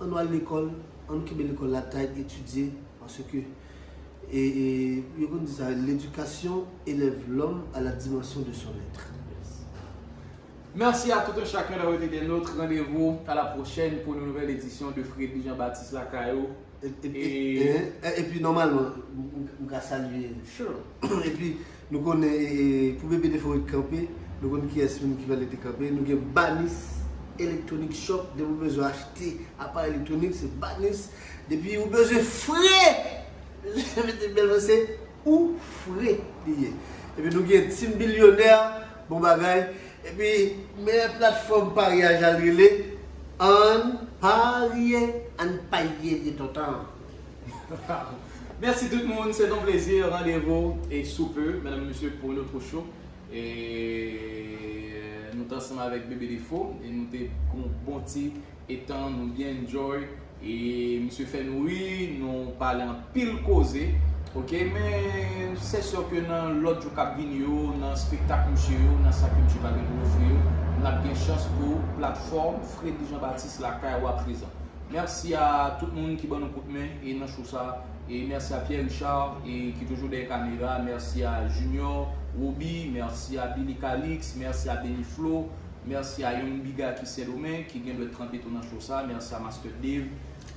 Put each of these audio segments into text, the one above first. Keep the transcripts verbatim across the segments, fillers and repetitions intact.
Ann al lekòl, ann kenbe lekòl la tight, etidye, paske e, e, yo konn di sa, l'éducation élève l'homme à la dimension de son être. Merci à tout un chacun d'avoir été des nôtres. Rendez-vous à la prochaine pour une nouvelle édition de Fredly Jean Baptiste Lakay ou. E, e, e, e, epi nòmalman, m, m, m ka salye. Sure. Epi nou konnen e, e, pou Bebe Defo ret kanpe, nou konn kiyès menm ki fè l rete kanpe. Nou gen Banis Electronic Shop, depi w bezwen achte aparèy elektwonik, se Banis. Depi ou bezwen fre, mete bèl se ou fre li ye. Epi nou gen Team Bilyonè, bon bagay. Epi meyè platfòm paryaj al rele Ann Parye, Ann Parye li tonton. Merci tout le monde, c'est un plaisir. Rendez-vous et sous peu, mesdames, messieurs, pour notre show. Et nous sommes avec Bébé Défaut et nous avons bon petit étant, nous bien enjoy. E misye fè nou ri, nou pale anpil koze. Ok, men se sè ke nan lòt jou k ap vini yo, nan espektak misye yo, nan sa ke misye pa gen pou ofri yo, n ap gen chans pou platfòm Fredly Jean Baptiste Lakay ou a prezan. Mèsi a tout moun ki ban nou kout men e nan show sa. E mèsi a Pierre Richard e ki toujou dèyè kamera. Mèsi a Junior, Roby, mèsi a Billy Calix, mèsi a Benny Flo, mèsi a Young Biga ki Sendomeng ki gen dwèt tranpe tou nan show sa. Mèsi a Master Dave.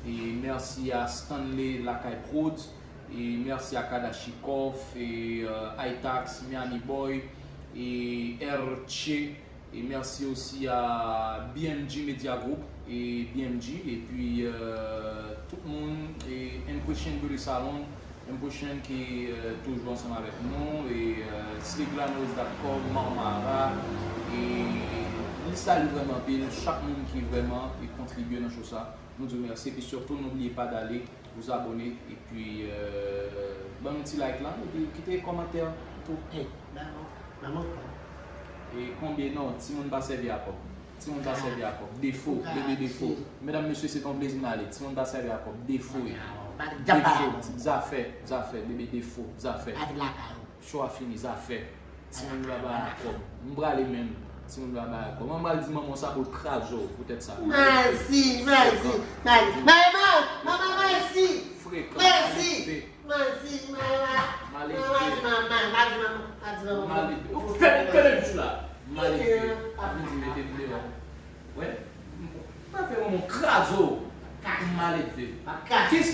E mèsi a Stanley Lakay Prodz. E mèsi a Kadashi Koff, e, euh, Itax, Miami Boy, e R Che. E mèsi osi a B M G Media Group e B M G, epi euh, tout moun, e Impression Beauty Salon, Impression ki euh, toujou ansanm avèk nou, e euh, Slick Glamours dot com, Marmara, e li salye vrèman anpil chak moun ki vrèman e kontribye nan show sa. Nou di w mèsi, epi sitou, n'oubliez pas d'aller vous abonner, epi euh, ban nou ti like la, epi kite kòmantè tou. Hey, ba mwen, ba mwen ankò. E konbyen non, timoun pa sèvi a kòb. Timoun pa sèvi a kòb. Defo, Bebe Defo. Medam, mesye, se t on plezi n ale. Timoun pa sèvi a kòb. Defo, e. Defo, zafè, zafè, Bebe Defo, zafè. Show a fini, zafè. Timoun yo la ba a kòb. M prale menm. Timoun yo la ba a kòb. Mwen m pral di manman w sa pou l kraze w poutèt sa. Mazi, mazi, mazi. Manman, manman, mazi. Frekan, mazi. Mazi, manman. Maledve. Manman, manman, mazi, manman, mazi, manman. Maledve. Ou fè, fè menm jou la. Maledve. Ap vin di mete m deyò. Wè. Pa fè manman w kraze w. Maledve. Kis.